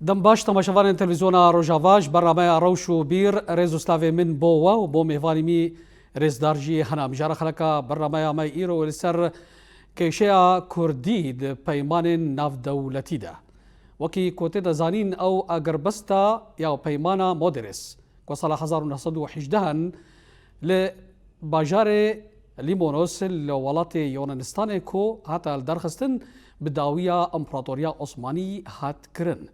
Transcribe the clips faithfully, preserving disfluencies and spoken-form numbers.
Dem baş temaşevanên televîzyona Rojava, ji bernameya Rewş û Bîr, rêz û slavê min bo we û bo mêvanî min rêzdar jî hene. Mijara xeleka bernameya me îro li ser kêşeya Kurdî di peymanên navdewletî de. Wekî ku tê de zanîn, ew agirbesta ya peymana Moderês, ku sala hezar û neh sed û hejdeh li bajarê Limonos li welatê Yunanistanê ku hate lidarxistin, bi dawiya Împaratoriya Osmanî hat kirin.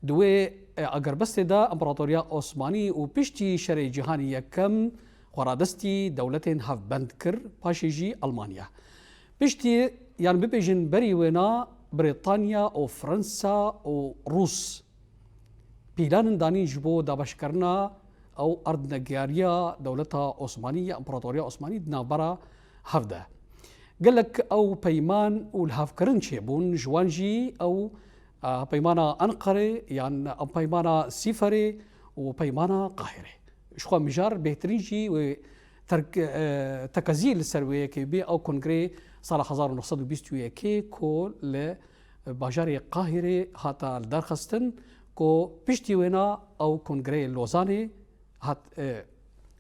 Di wê, e, agirbestê de Împaratoriya Osmanî û piştî Şerê Cîhanî Yekem xweradestî dewletên hevbend kir, paşê jî Almanya. Piştî, yan bibêjin berî wêna, Brîtanya û Fransa û Rûs pîlanin danîn ji bo dabeşkirina ew erdnegiyariya dewleta Osmanî ya Împaratoriya Osmanî di navbera hev de. Gelek ew peyman û lihavkirin çêbûn, ji wan jî ew, a, peymana Enqerê yan ew peymana Sîferê û peymana Qahirê. Ji xwe mijar bêhtirîn jî wê terk-, e, tekezî li ser wê yekê bê, ew kongreyê sala hezar û neh sed û bîst û yekê ku li bajarê Qahirê hate lidarxistin, ku piştî wêna ew kongreyê Lozanê hat, e,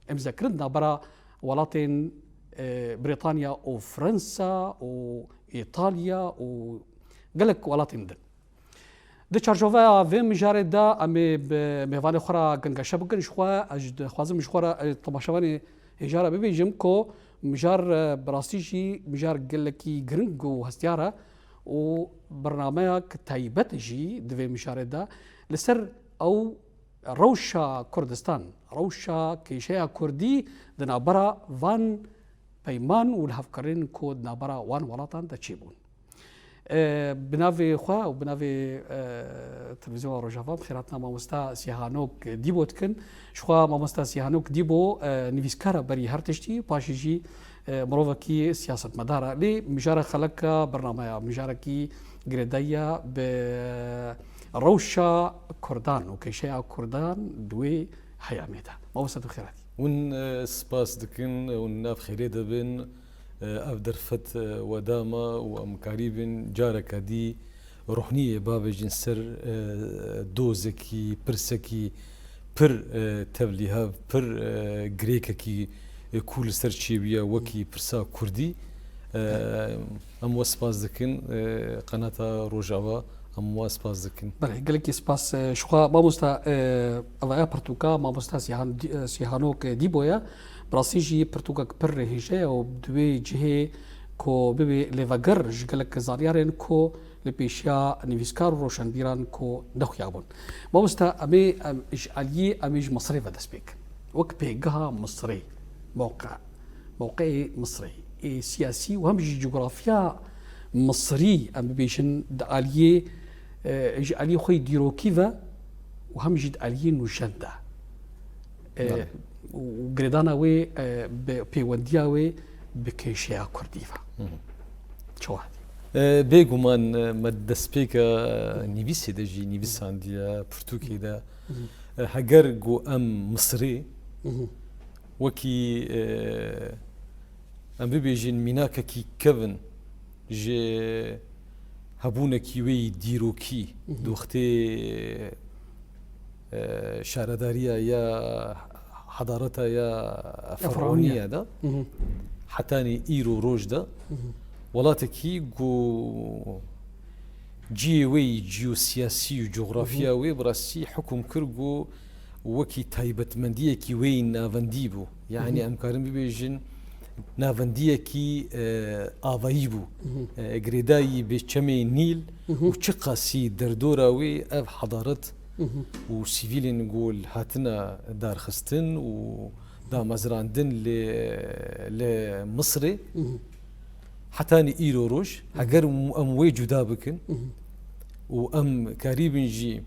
îmzekirin navbera welatên, e, Brîtanya û Fransa û Îtalya û gelek welatên din. Di çarçoveya vê mijarê de em ê bi mêvanê xwe re gengeşe bikin. Ji xwe ez dixwazim ji xwe re, e, temaşevanê hêja re bibêjim ku mijar, e, bi rastî jî mijar gelekî giring û hestiyar e û bernameyek taybet e jî di vê mijarê de li ser ew rewşa Kurdistan, rewşa kêşeya Kurdî di navbera van peyman û lihevkirin ku di navbera wan welatan de çêbûn. E, bi navê xwe û bi navê, e, Televîzyona Rojava, bi xêr hatina mamosta Sîhanok Dîbo dikin. Ji xwe mamosta Sîhanok Dîbo, e, nivîskar e berî her tiştî, paşê jî, e, mirovekî siyasetmedar e. Lê mijara xeleka bernameya, mijarekî girêdayî ye bi rewşa Kurdan û kêşeya Kurdan di wê heyamê de. Mamosta, tu xêr hatî. Hûn, e, spas dikin, hûn nav xêrê de bin. E, ev derfet, e, we da me û em karîbin careke dî ruhniyê bavêjin ser, e, dozekî, pirsekî pir, e, tevlîhev, pir, e, girêkekî, e, ku li ser çêbûye wekî pirsa Kurdî. E, em we spas dikin, e, qenata Rojava, em we spas dikin. Belê, gelekî spas. E, ji xwe mamosta, e, ev e pirtûka mamosta Sîhan-, Sîhanok Dîbo ye. Bi rastî jî pirtûkek pir hêje ye û di wê cihê ku bibê lêveger ji gelek zanyarên ku li pêşiya nivîskar û roşenbîran ku nexuya bûn. Mamosta, em ê, em ji aliyê, em ê ji Misirê ve dest pê kin. Wek pêgeha Misirê, mewqe, mewqeyê Misirê, ê siyasî û hem jî cografiya Misirî, em bibêjin, di aliyê, e, ji aliyê xwe yê dîrokî ve û hem jî di aliyê nûjen de. E, Belê. û girêdana wê, e, bi pêwendiya wê bi kêşeya Kurdî ve. Hı hı. Çawa dî? E, bêguman, e, me destpêka nivîsê de jî nivîsandiye, pirtûkê de. Hı hı. E, heger ku em Misirê Hı hı. wekî, e, em bibêjin mînakekî kevin ji hebûnekî wê yî dîrokî, Hı hı. di wextê, e, şaredariya ya hedareta ya Ya Fer'oniya. Fer'oniya de, Hı hı. hetanî îro roj de, Hı hı. welatekî ku cihê wê yî ciyosiyasî û cografiya Hı hı. wê bi rastî hukm kir ku wekî taybetmendiyekî wê yî navendî bû. Yanî Hı hı. em karin bibêjin navendiyekî, e, avayî bû. Hı hı. E, girêdayî bi çemê Nîl Hı hı. û çiqasî derdora wê ev hedaret Hı hı. û sivîlên ku li hatina darxistin û damezrandin li, li Misirê Hı hı. hetanî îro roj, Hı hı. heger em wê cuda bikin Hı hı. û em karîbin jî,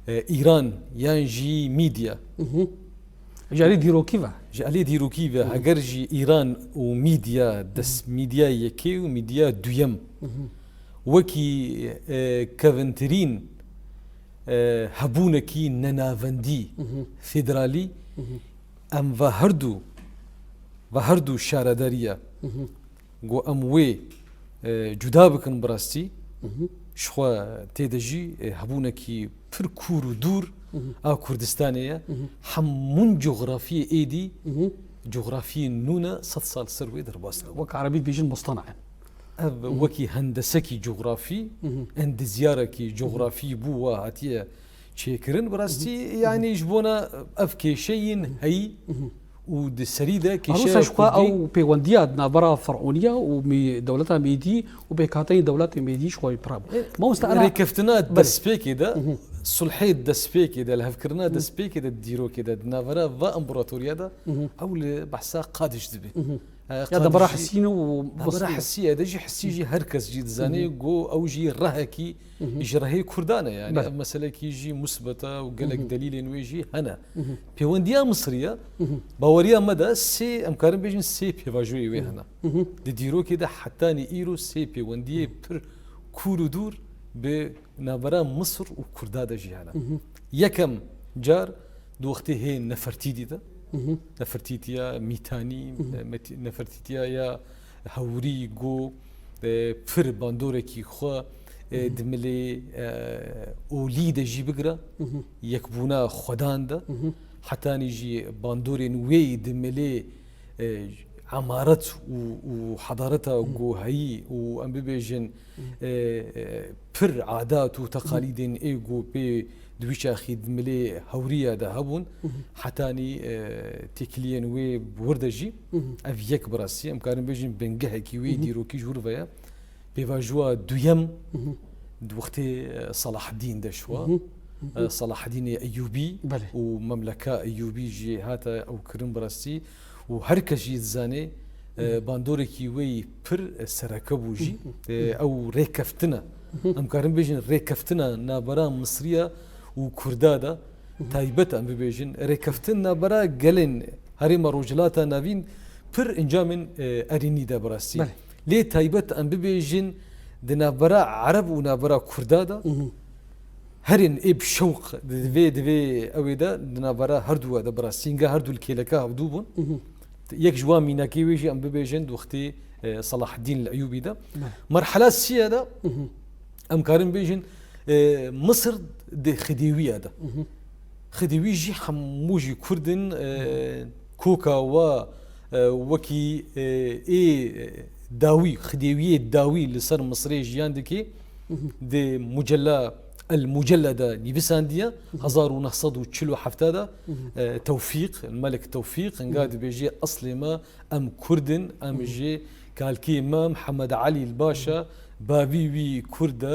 e, Îran yan jî Mîdya. Hı hı. Ji alî dîrokî ve. Ji alî dîrokî ve, Hı hı. heger jî Îran û Mîdya, des-, Hı hı. Mîdya yekê û Mîdya duyem Hı hı. wekî, e, kevintirîn, e, hebûnekî nenavendî, Hı hı. federalî, Hı hı. em va herdu, va herdu şaredariya Hı hı. ku em wê, e, cuda bikin bi rastî, Hı hı. Ji xwe tê de jî, e, hebûnekî pir kûr û dûr a Kurdistanê ye. Hemûn cografiyê êdî, cografiyên nû ne, sed sal ser wê derbas nebû. Wek erebî dibêjin mustana'in. Ev wekî hendesekî cografî, endizyarekî cografî bû wa hatiye çêkirin. Bi rastî, yanî ji bona ev kêşeyên heyî û di serî de kêşeya Arûsa ji xwe kurdî ew pêwendiya di navbera Fer'ûniya û mî-, dewleta Mêdî û pêkhateyên dewletên Mêdî ji xwe pira bû. E, Mamoste, ana rêkeftina Belê. destpêkê de, sulhê destpêkê de, lihevkirina destpêkê de, dîrokê de, di navbera va împaratoriya de, ew li behsa Qadiş dibe. E, Ya Qadiş da bera jî, Hisîn û da bera Hisî, e, de jî Hisî jî her kes jî dizane, go ew jî rehekî ji rehê Kurdan e, yani Belê. ev meselekî jî musbet e û gelek delîlên wê jî hene. Pêwendiya Misriya, baweriya me de sê, em karin bêjin sê pêvajoyê wê hene. Di dîrokê de hetanî îro sê pêwendiyê pir kûr û dûr bi navbera Misir û Kurda de jî hene. Yekem car di wextê hê Nefertîtî de, Nefertîtiya Mîtanî, e, Meti-, Nefertîtiya ya Hewrî, go, e, pir bandorekî xwe, e, di milê, e, olî de jî bigire, yekbûna xwedan de, hetanî jî bandorên wê di milê, e, emaret û, û hedareta go heyî û em bibêjin, e, e, pir adat û teqalîdên ê go pê di wî çaxî di milê Hewriya de hebûn, hetanî, e, têkiliyên wê bi wir de jî, ev yek bi rastî, em karin bêjin bingehekî wê dîrokî ji wir ve ye. Pêvajoya duyem di wextê, e, Salahaddîn de şiwa. E, Salahaddînê Eyûbî Belê. û memleka Eyûbî jî hate ew kirin bi rastî û her kes jî dizane, e, bandorekî wê pir, e, sereke bû jî. E, ew rêkeftin e. Em karin bêjin rêkeftina navbera Misriya û Kurda de taybet em bibêjin. Rêkeftin navbera gelên Herêma Rojhilata Navîn pir encamên, e, erênî de bi rastî. Belê. Lê taybet em bibêjin di navbera Ereb û navbera Kurda de herên ê bi şewq di vê, di vê ewê de di navbera herdu de bi rastî, hînga herdu li kêleka hevdû bûn. Yek ji wan mînakê wê jî em bibêjin di wextê, e, Salahaddîn li Eyûbî de. Belê. Merhela siyê de em karin bêjin, e, Misir di Xidêwiya de. Xidêwî jî hemû jî Kurd in, e, koka wa, e, wekî, e, ê dawî, Xidêwiyê dawî li ser Misirê jiyan dike, di Mucella, El Mucella de nivîsandiye, hezar û neh sed û çil û heft de, e, Tewfîq, Melik Tewfîq, hinga dibêje eslê me, em Kurd in, em ji kalkê me, Mihemed Elî li baş e, bavî wî Kurd e, e,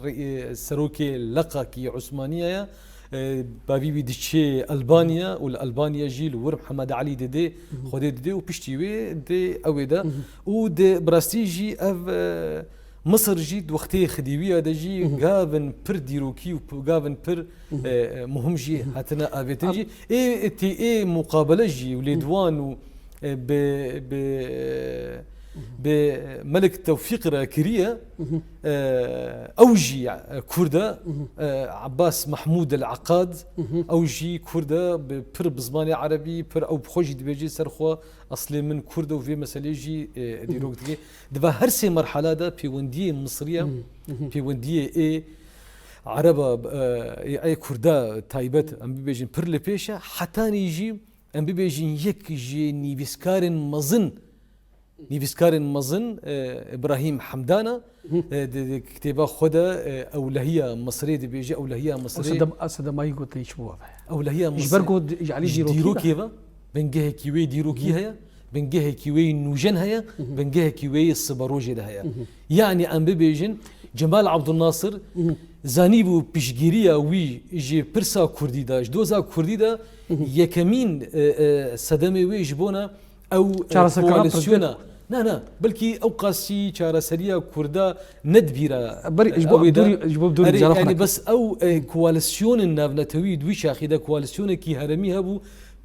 rê-, e, serokê leqakî Osmaniye ye, e, bavî wî diçê Albanya û li Albanya jî li wir Mihemed Elî didê, Xwedê didê û piştî wê dê ew ê de. Û di bi rastî jî ev, e, Misir jî di wextê Xidêwiya de jî gavin pir dîrokî û p-, gavin pir, e, e, muhim jî hatine avêtin jî. Ê, ê, tê ê muqabele jî û lêdwan û, e, bi, bi, e, bi Melik Tewfîq re kiriye. E, ew jî, e, Kurd e, e, Abbas Mahmud El Akkad, ew jî Kurd e, bi, pir bi zimanê erebî, pir ew bi xwe jî dibêje ser xwe, eslê min Kurd e û vê meselê jî, e, dîrok dike. Di va her sê merhala de pêwendiyê Misriya, pêwendiyê ê Ereba, e, ê, ê Kurda taybet, em bibêjin pir li pêş e, hetanî jî em bibêjin yek ji nivîskarên mezin, nivîskarên mezin, e, Îbrahîm Hemdan e, e, di, di kitêba xwe de, e, Ewlehiya Misirê dibêje, Ewlehiya Misirê. Sedem-, sedemayî gotinê çi bû ve? Ewlehiya Misirê. Ji ber ku di-, ji alî dîrokî de. Dîrokê ve, bingehekî wê dîrokî heye, bingehekî wê nûjen heye, bingehekî wê siberojê de heye. Yanî em bibêjin, Cemal Abdulnasir zanîbû piştgiriya wî ji pirsa Kurdî de, ji doza Kurdî de yekemîn, e, e, sedemê wê ji bona ew, e, Çareserkirina koalîsyona. Prezident. Na, na, belkî ew qasî çareseriya Kurda nedibîra, Berî, ji bo ew ê de. Dûrî, ji bo dûrî Erê, cana xwe yani nake. Bes ew, e, koalîsyonên navnetewî di wî çaxî de koalîsyonekî heremî hebû,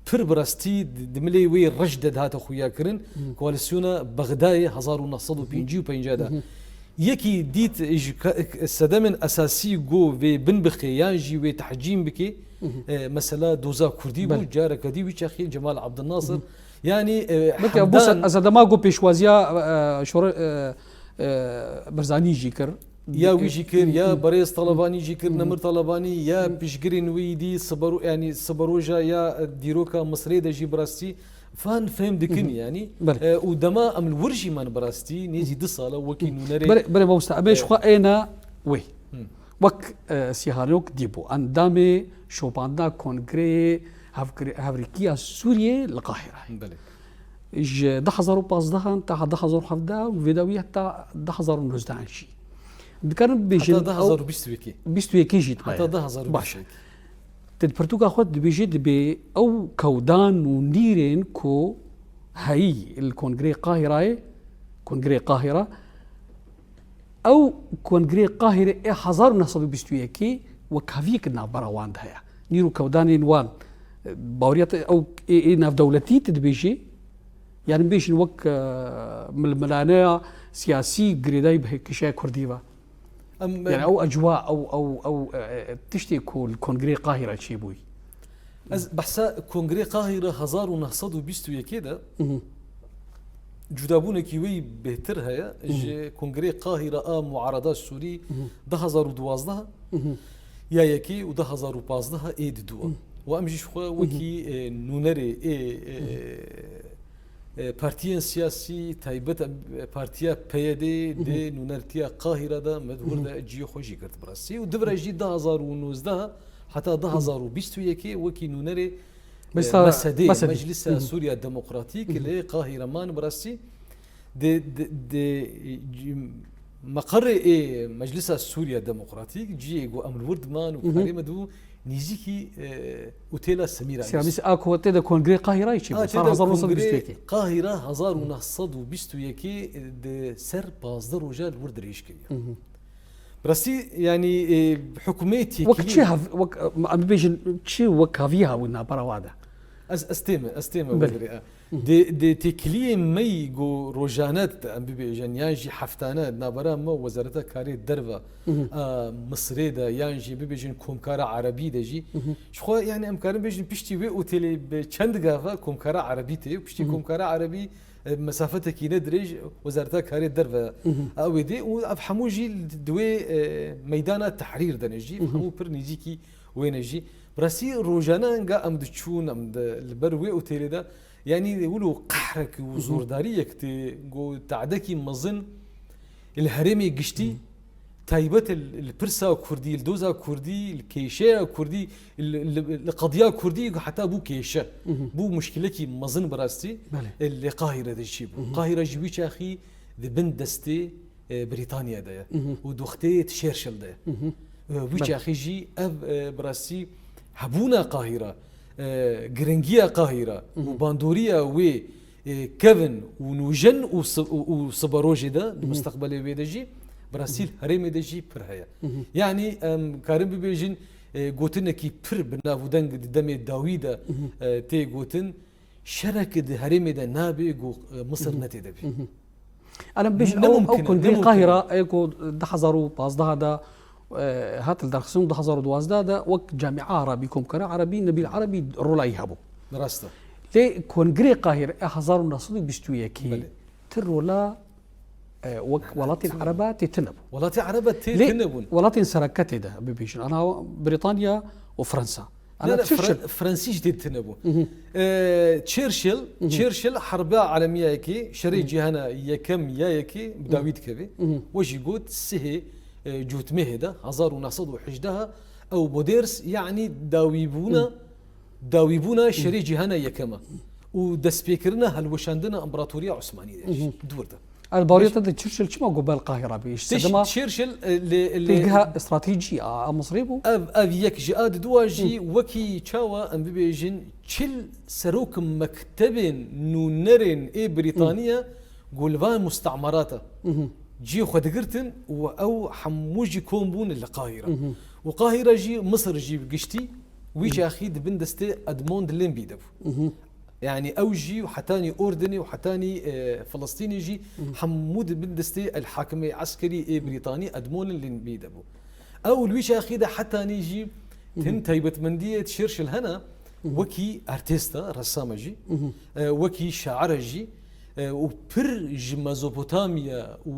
pir bi rastî di, di milê wê reş de dihate xuya kirin. Koalîsyona Bexdayê hezar û neh sed û pêncî û pênc de. Yekî dît ji ka-, sedemên esasî go vê bin bixê yan jî wê tehcîn bike, e, mesela doza Kurdî bû, Belê. Careke dî wî çaxî Cemal Abdulnasir. Yanî, e, Belkî ew bû Hemdan se-, sedema ku pêşwaziya, e, şore-, e, e, Barzanî jî kir. Ya wî jî kir, ya Berêz Talebanî jî kir, Nemir Talebanî, ya piştgirên wî dî, siber-, yanî siberoja ya dîroka Misirê de jî bi rastî van fêm dikin yanî. Belê. E, û dema em li wir jî me bi rastî nêzî du sala wekî nûnerê. Belê, belê mamoste, em ê ji xwe êne wê. Wek, e, Sîhanok dîbû, endamê şopandina Kongreyê Hevkirî-, Hevrîkiya Sûriyê li Qahîreyê. Belê. Ji du hezar û pazdeh an ta du hezar û hevdeh û vê dawî heta du hezar û nozdeh an jî. Dikarin bibêjin Heta du hezar û bîst û yekê. Bîst û yekê jî dibe. Heta du hezar û bîst û yekê. Baş. Te di pirtûka xwe dibêje dibê ew kewdan û nîrên ku heyî li Kongreyê Qahîrayê, Kongreyê Qahîra, Ew Kongreyê Qahîrê ê hezar û neh sed û bîst û yekê wekhaviyek di navbera wan de heye. Nîr û kewdanên wan, e, baweriya te ew ê, ê navdewletî tu dibêjî, yanî bêjin wek, e, milmelaneya siyasî girêdayî bi kêşeya Kurdî ve. Em, Yanî ew ecwa, ew, ew, ew, e, e, tiştê ku li Kongreyê Qahîra çêbûyî. Ez behsa Kongrê Qahîre hezar û neh sed û bîst û yekê de, cudabûnekî wê bêhtir heye ji Kongrê Qahîre a Muarada Sûrî du hezar û duwazdeh ya yekê û du hezar û pazdeh ê diduwa. Û em jî ji xwe wekî, e, nûnerê ê, e, e, partiyên siyasî, taybet, e, partiya P Y D dê nûnertiya Qahîre de me di wir de ciyê xwe jî girt bi rastî. Û di vir jî du hezar û nozdeh heta du hezar û bîst û yekê wekî nûnerê Mesela, mesedê, mesela. Meclisa Sûriya Demokratîk li Qahîre man bi rastî. Di, di, di, meqerê ê Meclisa Sûriya Demokratîk, ciyê ku em li wir diman û karê me dibû, nîzîkî, e, Otela Semîramis. Semîramis a ku tê de Kongrê Qahîrayê çêbû, A, tê sal de hezar û neh sed û bîst û yekê. Kongrê Qahîra hezar û neh sed û bîst û yekê di ser pazdeh roja li wir dirêj kiriye. Bi rastî, yanî, e, hikûmê têkilî Wek çi hev-, wek, em bibêjin, çi wekhavî hebû navbera wa de? Ez, ez têm, ez têm Belê. Wê dirê, e. Di, di têkiliyên me yî ku rojane, em bibêjin, yan jî heftane, navbera me û Wezareta Karê Derve, e, Misirê de, yan jî bibêjin Komkara Erebî de jî. Ji xwe, yanî, em karin bêjin, piştî wê otelê bi çend gava Komkara Erebî tê, piştî Komkara Erebî e, mesafetekî ne dirêj Wezareta Karê Derve ew ê dê û ev hemû jî di wê, e, meydana Tehrîr de ne jî, hemû pir nêzîkî wê ne jî. Bi rastî rojane enga em diçûn, em di, li ber wê otelê de, yanî wilo qehrek û zordariyek tê, ku tadekî mezin li herêmê giştî, taybet li, li pirsa kurdî, li doza kurdî, li kêşeya kurdî, li, li, li qediya kurdî heta bû kêşe. Bû muşkilekî mezin bi rastî, Belê. e, li Qahîre de çêbû. Qahîre jî wî çaxî di bin destê, e, Brîtanya de ye. Û doxtê Churchill de ye. E, wî Belê. çaxî jî ev, e, bi rastî hebûna Qahîre, e, giringiya Qahîre û bandoriya wê e, kevin û nûjen û si-, û, û siberojê de, di mustaqbelê wê de jî, bi rastî li herêmê de jî pir heye. Yanî em karin bibêjin, e, gotinekî pir bi nav û deng di demê dawî de, e, tê gotin, şerek di herêmê de nabe ku, e, Misir ne tê de bî. Ana bêjin Ne ew, ew mumkin e, ne Kongrê mumkin e. Qahîra, ê ku du hezar û pazdeh de e, hat li derxistin du hezar û duwazdeh de wek Camia Arabî, Komkara Arabî, Nebîl Arabî rola wî hebû. Rast e. Lê Kongrê Qahîre e hezar û neh sed û bîst û yekê Belê. ti rola, e, wek welatên Ereba tê tune bû. Welatê Ereba tê Lê tune bûn. welatên sereke tê de bibêjin. Ana Brîtanya û Fransa. Ana Ne, ne, Churchill. Fra-, Fransî jî tê tune bû. E, Churchill, Churchill Herba Alemiya Yekê, Şerê Cîhana Yekem ya Yekê bi dawî dikeve. We jî got sihê e, Cotmehê de, hezar û neh sed û hejdeh, ew Bodêrs, yanî dawîbûna, dawîbûna şerê cîhana yekem e û destpêkirina hilweşandina Împaratoriya Osmanî de jî dûr de. Ev bariyeta de Churchill çima got bel Qahîra bî? Ji Tê sedema Churchill, e, lê, lê pêgeha stratejî a, a Misirê bû? Ev, ev yek ji a diduwa jî wekî çawa em bibêjin çil serok mektebên nûnerên ê Brîtaniya ku li van mustemerata cihê xwe digirtin û ew hemû jî kom bûn li Qahîra. Û Qahîra jî, Misir jî bi giştî wî çaxî di bin destê Edmond Lembi de bû. Yanî ew jî hetanî Ordinê û hetanî, e, Filistînê jî hemû di bin destê el hakimê eskerî ê Brîtanî Edmond Lembi de bû. Ew li wî çaxî de hetanî jî hin taybetmendiyê Churchill hene, wekî artîst e, ressam e jî, e, wekî şair e jî, e, û pir ji Mezopotamya û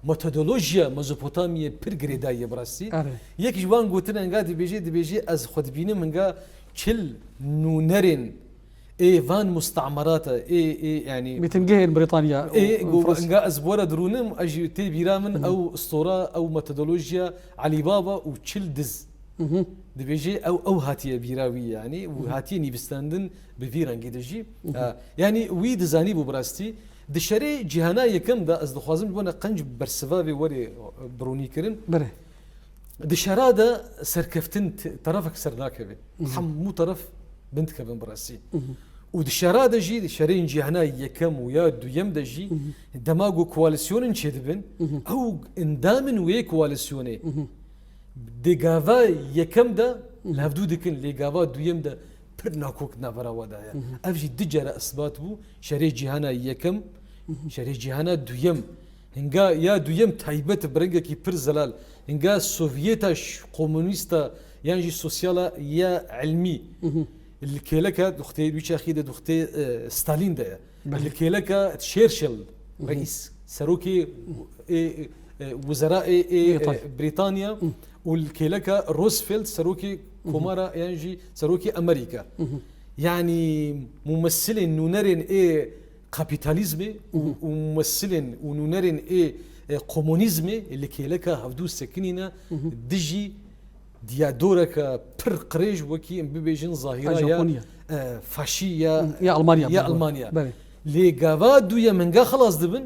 metodolojiya Mezopotamiyê pir girêdayî ye bi rastî. Erê. Yek ji wan gotin hinga dibêje, dibêje ez xwe dibînim hinga çil nûnerên ê van mustemerata, ê, ê, yanî Mîtingehên Brîtanya ê, û go-, Fransa. Hinga ez bi we re dirûnim, ez jî tê bîra min ew stora, ew metodolojiya Alî Baba û çil diz. Dibêje ew, ew hatiye bîra wî yanî û hatiye nivîsandin bi vî rengî de jî. E, yanî wî dizanîbû bi rastî. Di şerê cîhana yekem de ez dixwazim ji bo ne qenc bersiva vê were, e, bironî kirin. Belê. Di şera de serkeftin t-, terefek ser nakeve. Hemû teref bin dikevin bi rastî. Û di şera de jî, di şerên cîhana yekem û ya duyem de jî, dema ku koalîsyonên çêdibin, ew endamên wê koalîsyonê di gava yekem de li hevdû dikin, lê gava duyem de pir nakok di navbera we de ye. Ev jî du care isbat bû, şerê cîhana yekem, şerê cîhana duyem. Hinga ya duyem taybet bi rengekî pir zelal. Hinga Sovyeta ş-, komûnîsta yan jî sosyala ya ilmî. Li kêleka duxtê, wî çaxî de duxtê, e, Stalin de ye. Belê. Li kêleka Churchill, reîs, serokê, e, e, wizera ê, ê, Brîtanya. E, Brîtanya û li kêleka Roosevelt, serokê komara yan jî serokê Amerîka. Yanî mumessilên nûnerên ê kapîtalîzmê û, û mumessilên û nûnerên ê, e, komunîzmê li kêleka hevdû sekinîne dijî diyadoreke pir qirêj wekî em bibêjin zahîra ya, Japoniya. E, faşî ya, Ya Almanya ya bû. Almanya. Belê. Lê gava duyem hinga xilas dibin,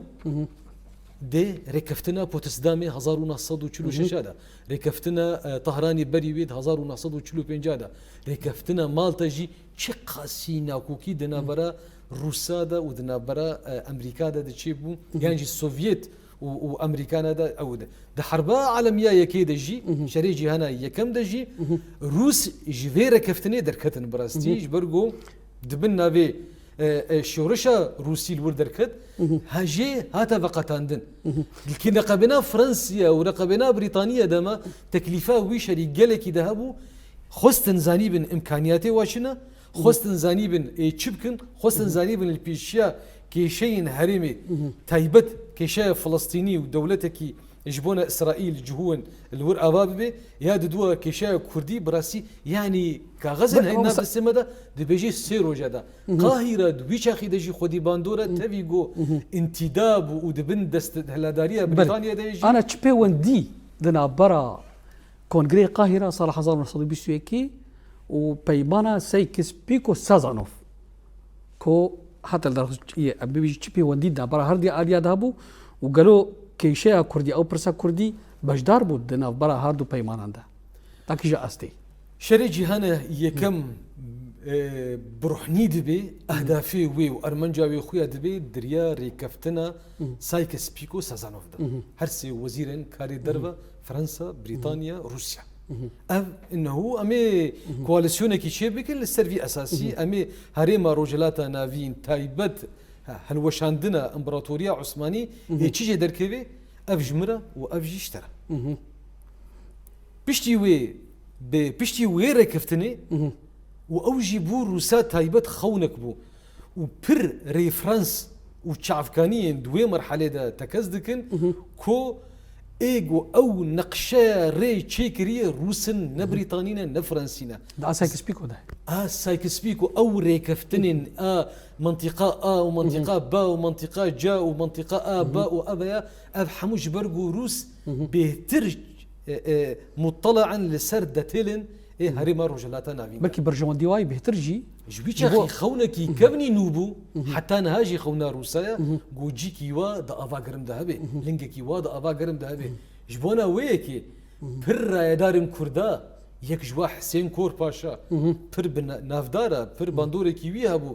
dê rêkeftina Potsdamê hezar û neh sed û çil û şeş de, rêkeftina, e, Tahranê berî wê di hezar û neh sed û çil û pênc de, rêkeftina Malta jî çiqasî nakokî di navbera Rûsa de û di navbera, e, Amerîka de diçêbû, yan jî Sovyet û, û Amerîkana de ew de. Di Herba Alemiya Yekê de jî, şerê cîhana yekem de jî, Rûs ji vê rêkeftinê derketin bi rastî, ji ber ku di bin navê, e, e, şorişa Rûsî li wir derket, ha jê hate veqetandin. Li kî neqebêna Fransiya û neqebêna Brîtaniya de me teklîfa wî şerî gelekî de hebû, xwestin zanîbin îmkaniyatê wa çi ne, xwestin zanîbin ê çi bikin, xwestin zanîbin li pêşiya kêşeyên herêmê taybet, kêşeya Filistînî û dewletekî ji bona Îsraîl cihûn li wir ava bibe, ya diduwa kêşeya Kurdî bi rastî, yanî kaxezên Belê, heyna ama sa- destê me de dibêje sê roja de. Qahîre di wî çaxî de jî xwedî bandor e, tevî ku întîdab û di bin desthiladariya Belê. Brîtanya de ye jî. Ana çi pêwendî di navbera Kongreyê Qahîra sala hezar û neh sed û bîst û yekê û peymana Sykes-Picot-Sazonov. Ku heta li derxist, em bibêjin çi pêwendî di navbera her di aliya de hebû û gelo kêşeya Kurdî, ew pirsa Kurdî beşdar bû di navbera her du peymanan de? Ta kîja astê? Şerê cîhana yekem, e, bi ruhnî dibe, ehdafê wê û armanca wê xuya dibe di riya rêkeftina Sykes-Picot-Sazonov de. Her sê wezîrên karê derve, Fransa, Brîtanya, Rûsya. Ev innehu em ê koalîsyonekî çê bikin li ser vî esasî, em ê herêma Rojhilata Navîn taybet, ha, hilweşandina împaratoriya Osmanî ê çi jê derkeve, ev ji min re û ev jî ji te re. Piştî wê, bi piştî wê rêkeftinê û ew jî bû Rûsa taybet xewnek bû. Û pir referans û çavkaniyên di wê merhelê de tekez dikin ku ê ku ew neqşeya rê çêkiriye Rûs in, ne Brîtanî ne, ne Fransî ne. Di a Sykes-Picot de. A Sykes-Picot, ew rêkeftinên a mentiqa A û mentiqa B û mentiqa C û mentiqa A, B û ev ya, ev hemû ji ber ku Rûs bêhtir, e, e, muttala in li ser detêlên ê herêma Rojhilata Navîn de. Belkî berjewendî wayî bêhtir jî. Ji wî çaxî xewnekî kevnî nû bû, heta niha jî xewna Rûsa ye, ku cîkî wa di ava germ de hebe, lingekî wa di ava germ de hebe. Ji bona wê yekê pir rayedarên Kurda, yek ji wa Hisên Kor Paşa, pir bi na-, navdar e, pir bandorekî wî hebû,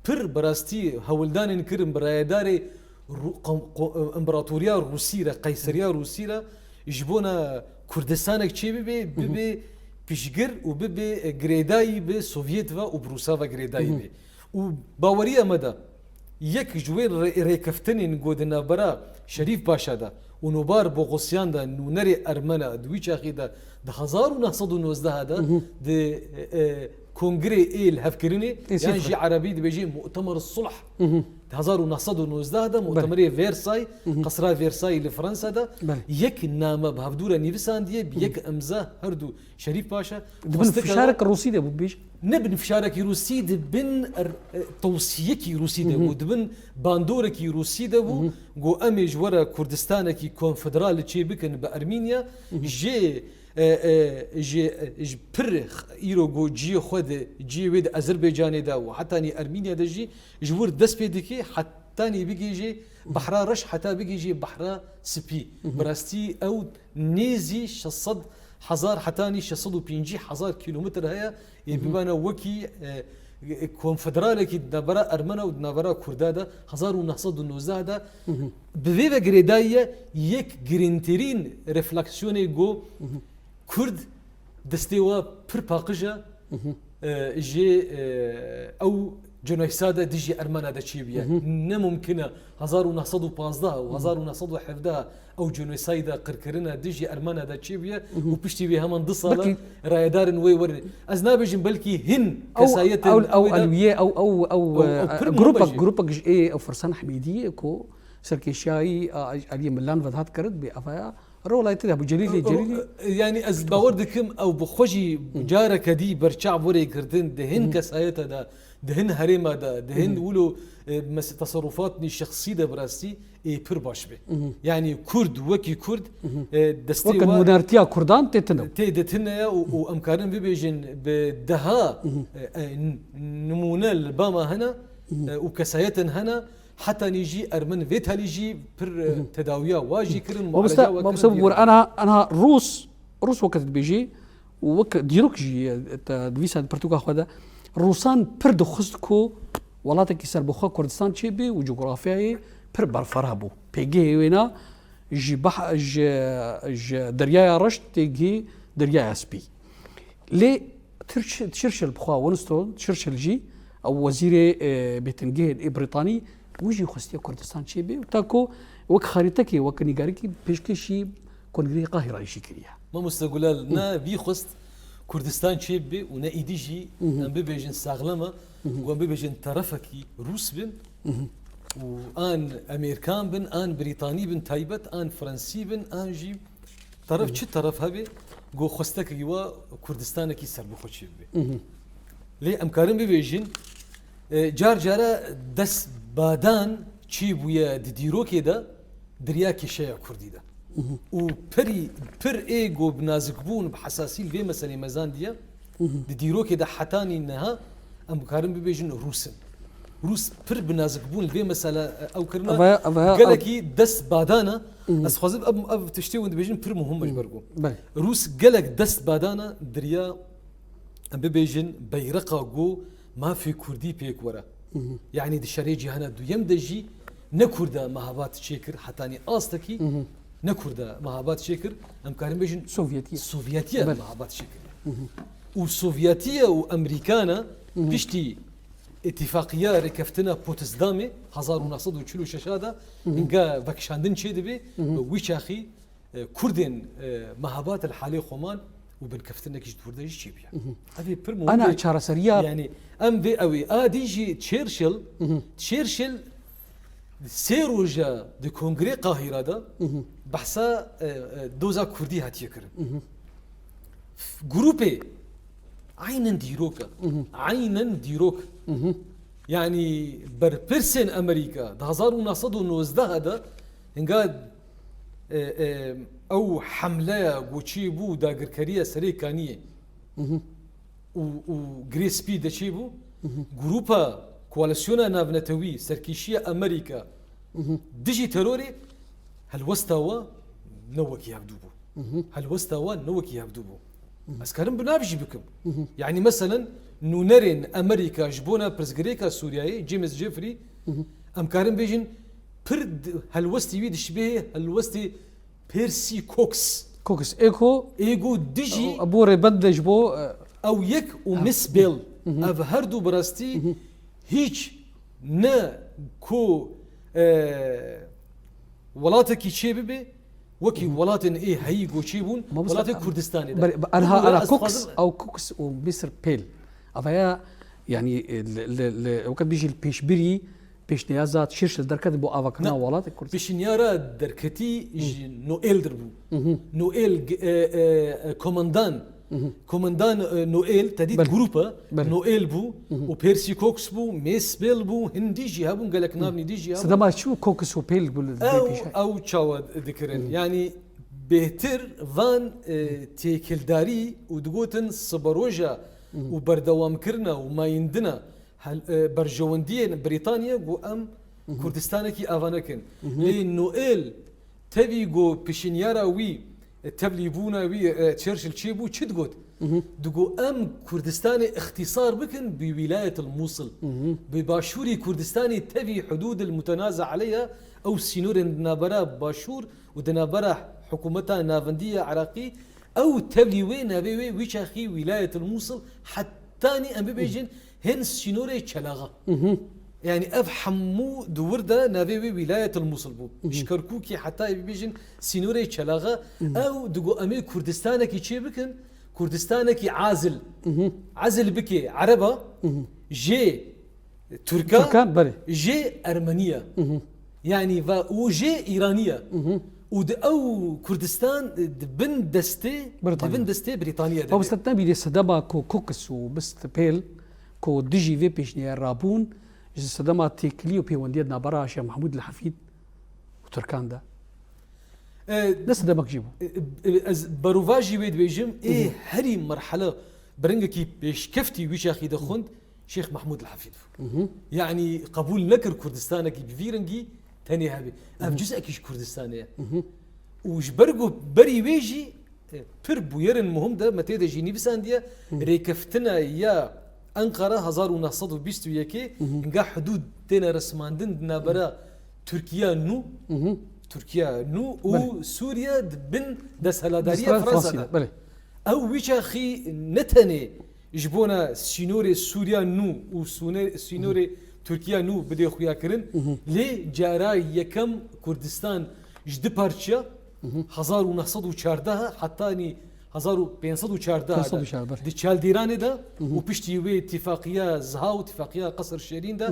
pir bi rastî hewldanên kirin bi rayedarê Ru-, qom-, qo-, împaratoriya Rûsî re, Qeyseriya Rûsî re ji bona Kurdistanek çê bibe, bibe piştgir û bibe, e, girêdayî bi Sovyet ve û bi Rûsa ve girêdayî be. Û baweriya me de yek ji wê rê-, rêkeftinên ku di navbera Şerîf Paşa de û Nobar Bogosyan de nûnerê Ermena di wî çaxî de di hezar û neh sed û nozdeh de di, e, e, kongrê ê lihevkirinê, yan jî erebî dibêjê Mu'temer Sulh. Di hezar û neh sed û nozdeh de Mu'temerê Versay, qesra Versay li Fransa de yek name bi hevdû re nivîsandiye, bi yek imza her du Şerîf Paşa. Di bin fişarek Rûsî de bû, bêj. Ne bin fişarekî Rûsî, di bin er-, e, tewsiyekî Rûsî de bû, di bin bandorekî Rûsî de bû, got, em ê ji we re Kurdistanekî konfederal çê bikin bi Ermînya, jê, e, e, jê, e, ji pir x-, îro got ciyê xwe de, ciyê wê di Azerbaycanê de û hetanî Ermînya de jî ji wir dest pê dike, hetanî bigihîje Behra Reş, heta bigihîje Behra Spî. Bi rastî ew nêzî şeş sed hezar hetanî şeş sed û pêncî hezar kîlometr heye, ê bibana wekî, e, e, konfederalekî di navbera Ermena û di navbera Kurda de hezar û neh sed û nozdeh de. Bi vê ve girêdayî ye, yek girîngtirîn refleksiyonê got, Kurd destê we pir paqij e, e, ji, e, ew genoysa de dijî Ermena de çêbûye. Ne mumkin e hezar û neh sed û pazdeh û hezar û neh sed û hevdeh ew genoysa de qirkirine dijî Ermena de çêbûye û piştî vê heman du sala rayedarên wê werin. Ez nabêjim belkî hin kesayetên ew, ew wê de elwiyê, ew, ew, ew, ew, ew e, pir muhim e grûpek, jî. Grûpek ji ê ew Firsan Hemîdî ku serkêşiyayî, a, Eliyê Milan ve dihat kirin, bê evaya Rolayê te de bû Celîlê, Celîlê. Yani ez bawer dikim ew bi xwe jî careke dî berçav were girtin, di hin kesayeta de, di hin herêma de, di hin wilo, e, mes-, teserrufatnî şexsî de bi rastî ê pir baş be. Yani Kurd wekî Kurd, e, destê Weke we nûnertiya Kurdan tê tune. Tê de tune ye û, û em karin bibêjin bi deha, e, e, n-, nimûne li ba me hene, e, û kesayetên hene, Hetanî jî Ermen vê talî jî pir, e, tedawiya wa jî kirin, Mamoste, mualeca wa mamoste kirin, bibûr, diyar. Ana, ana Rûs, Rûs weke dibêjî û wek dîrok jî, e, te nivîsa di pirtûka xwe de, Rûsan pir dixwest ku welatekî serbixwe Kurdistan çêbê û cografyayê pir berfireh bû. Pêgehê wêna ji bah-, ji, ji Deryaya Reş tê gihê Deryaya Spî. Lê Tirç-, Churchill bi xwe, Winston Churchill jî, ew wezîrê, e, bêtingehên ê Brîtanî, wî jî xwestiye Kurdistan çêbê û ta ku wek xarîtekê, wek nîgarekî pêşkêşî Kongreyê Qahîrayê jî kiriye. Mamoste Gulal, ne vî xwest Kurdistan çêbibe û ne îdî jî em bibêjin saxlem e, ku em bibêjin terefekî Rûs bin û an Amerîkan bin, an Brîtanî bin taybet, an Fransî bin, an jî Teref çi teref hebe, ku xwestekî wa Kurdistanekî serbixwe çêbibe. Lê em karin bibêjin, e, car cara destbadan çêbûye di dîrokê de, di riya kêşeya Kurdî de. Û pirî, pir ê ku bi nazikbûn, bi hesasî li vê meselê mezandiye, di dîrokê de hetanî niha em karin bibêjin Rûs in. Rûs pir bi nazikbûn li vê mesele, e, ew kirina Ava, ava, gelekî dest badana. Ez xwazim ev, ev tiştê hûn dibêjin pir muhim e ji ber ku Belê. Rûs gelek dest badana diriya, em bibêjin, beyreqa ku mafê Kurdî pêk were. Yanî di şerê cîhana duyem de jî ne Kurda mehabat çêkir, hetanî astekî ne Kurda mehabat çêkir. Em karin bêjin Sovyetiye. Sovyetiye Belê. Mehabat çêkir. Û Sovyetiye û Amerîkana piştî Îtîfaqiya Rêkeftina Potsdamê hezar û neh sed û çil û şeş de hinga vekişandin çêdibe, wî çaxî, e, Kurdên, e, mehabat li halê xweman û binkeftinekî ji dûr de jî çêbûye. Ev ê pir muhim Ana be. Çareseriya Yani em vê ew ê. A dî jî Churchill, Churchill sê roja di Kongrê Qahîra de behsa, e, e, doza Kurdî hatiye kirin. Grûpê Aynen dîrok e. Aynen dîrok. Yanî berpirsên Amerîka di hezar û neh sed û nozdeh de hinga, e, e, ew hemleya ku çêbû dagirkeriya serê Kaniyê û, û Girê Spî de çêbû, grûpa koalîsyona navnetewî serkêşiya Amerîka dijî terorê helwesta we ne wekî hevdû bû. Helwesta we ne wekî hevdû bû. Ez karim bi nav jî bikim. Yanî meselen nûnerên Amerîka ji bona pirsgirêka Sûriyeyê, James Jeffrey, em karin bêjin pir di-, helwestî wî dişibihê helwestê Percy Cox. Cox, ê ku Ê ku dijî bû rêbend ji bo, e, ew yek û Miss Bell. Ev her du bi rastî hîç ne ku, e, welatekî çê bibe, wekî welatên ê heyî ku çê bûn, Mamoste, welatê Kurdistanê de. Ber-, ber-, Erha, Bû, erha ez Cox, dixwazim ew Cox û Mister Pell. Avaya, yanî, e, li, li, li, wekî bêjî li pêşbirî pêşneyaza Churchill derket bo avakirina welatê Kurdistan. Pêşniyara derketî ji Noel dir bû. Noel, e, e, e, komandan, komandan, e, Noel, te dît Belê. grup e, Belê. Noel bû, û Percy Cox bû, Mace Bell bû, hindî jî hebûn, gelek navnî dî jî hebûn. Sedema çi bû Cox û Pell bû li vê Ew, pêşe? ew çawa dikirin? Yanî bêhtir van, e, têkildarî û digotin siberoja û berdewamkirina û mayîndina hel-, e, berjewendiyên Brîtanya ku em Kurdistanekî ava nekin. Lê Noel tevî ku pişinyara wî, e, tevlîbûna wî, e, Churchill çêbû, çi digot? Digot, em Kurdistanê îxtîsar bikin bi Wîlayetil Mûsil. Bi başûrî Kurdistanê tevî hudûdil mutenaza aleyha, ew sînorên di navbera başûr û di navbera hikûmeta navendî ya Iraqî, ew tevlî wê navê wê wî çaxî Wîlayetil Mûsil, hetanî em bibêjin hin sînorê Çelaxa. Yanî ev hemû di wir de navê wê Wîlayetil Mûsil bû. Ji Kerkûkê heta bibêjin sînorê Çelaxa, ew digo em ê Kurdistanekî çê bikin, Kurdistanekî azil. Azil bike Ereba, jê Tirka, Tirkan, belê. jê Ermeniya. Yanî va û jê Îraniya. Û di ew Kurdistan di bin destê, di Brîtanya. bin destê Brîtaniya de. Ew stet nebî lê sedema ku Cox û Mace Bell ku dijî vê pêşniyarê rabûn, ji sedema têkilî û pêwendiya di navbera Şêx Mehmûd li Hefîd û Tirkan de. E, Ne sedemek jî bû. e, e, ez berovajî wê dibêjim, ê herî merhele bi rengekî pêşkeftî wî çaxî de xwend Şêx Mehmûd li Hefîd bû. Yanî qebûl nekir Kurdistanekî bi vî rengî tenê hebe. Ev cizekî ji Kurdistanê ye. Û ji ber ku berî wê jî, e, pir bûyerên muhim de me tê de jî nivîsandiye, rêkeftina ya Enqara hezar û neh sed û bîst û yekê, hinga hudûd têne resmandin di navbera Tirkiya nû, Tirkiya nû û Belê. Sûriye di bin desthilatdariya Desthilat Fransa Fransî de. de, belê. Ew wî çaxî ne tenê ji bona sînorê Sûriya nû û sûne-, sînorê Tirkiya nû bidê xuyakirin, lê cara yekem Kurdistan ji du parçeya, hezar û neh sed û çardeh hetanî hezar û pênc sed û çardeh Pênc sed û çardeh, de belê. di Çaldêranê de û piştî wê tifaqiya Ziha û tifaqiya Qesr Şêrîn de,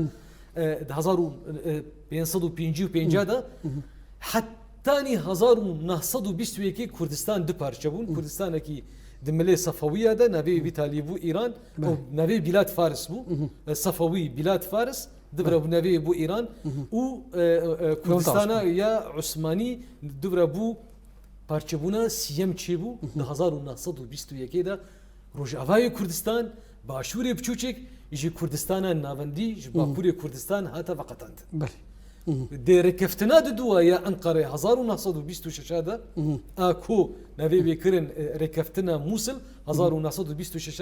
e, di hezar û pênc sed û pêncî û pênc de hetanî hezar û neh sed û bîst û yekê Kurdistan du parçe bûn. Kurdistanekî di milê Sefewiya de navê wî talî bû Îran, Belê. ew navê Bîlad Faris bû. E, Sefewî, Bîlad Faris, dibira Belê. bû navê bû Îran û, e, e, Kurdistana Osmanî. ya Osmanî dibira bû parçebûna siyem çêbû di hezar û neh sed û bîst û yekê de. Rojavayê Kurdistan, başûrê biçûçek ji Kurdistana navendî, ji Bakurê Kurdistan hate veqetandin. Belê. Di rêkeftina diduwa ya Enqerê hezar û neh sed û bîst û şeş de, a ku navê wê kirin, e, rêkeftina Mûsil, hezar û neh sed û bîst û şeş,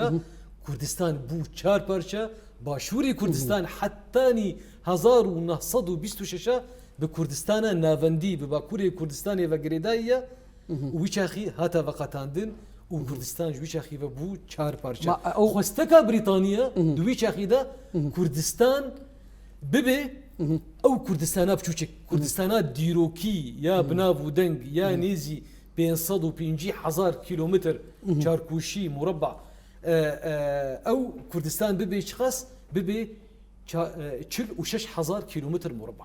Kurdistan bû çar parçe, başûrê Kurdistan hetanî hezar û neh sed û bîst û şeş bi Kurdistana navendî, bi Bakurê Kurdistanê ve girêdayî ye û wî çaxî hate veqetandin û Kurdistan ji wî çaxî ve bû çar parçe. Ma, ew Xwesteka Brîtaniya di wî çaxî de Kurdistan bibe ew Kurdistana biçûçik, Kurdistana dîrokî ya bi nav û deng ya nêzî pênc sed û pêncî hezar kîlometr çarkoşî, mureba, e, e, ew Kurdistan bibe çiqas? Bibe ça-, e, çil û şeş hezar kîlometr mureba.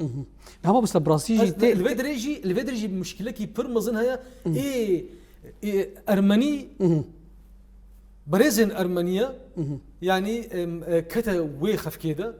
Hema bista bi rastî jî Ez tê li vê dirê jî, li vê dirê jî muşkilekî pir mezin heye. Ê, ê, Ermenî, berêzên Ermeniya, yanî, em, e, kete wê xefkê de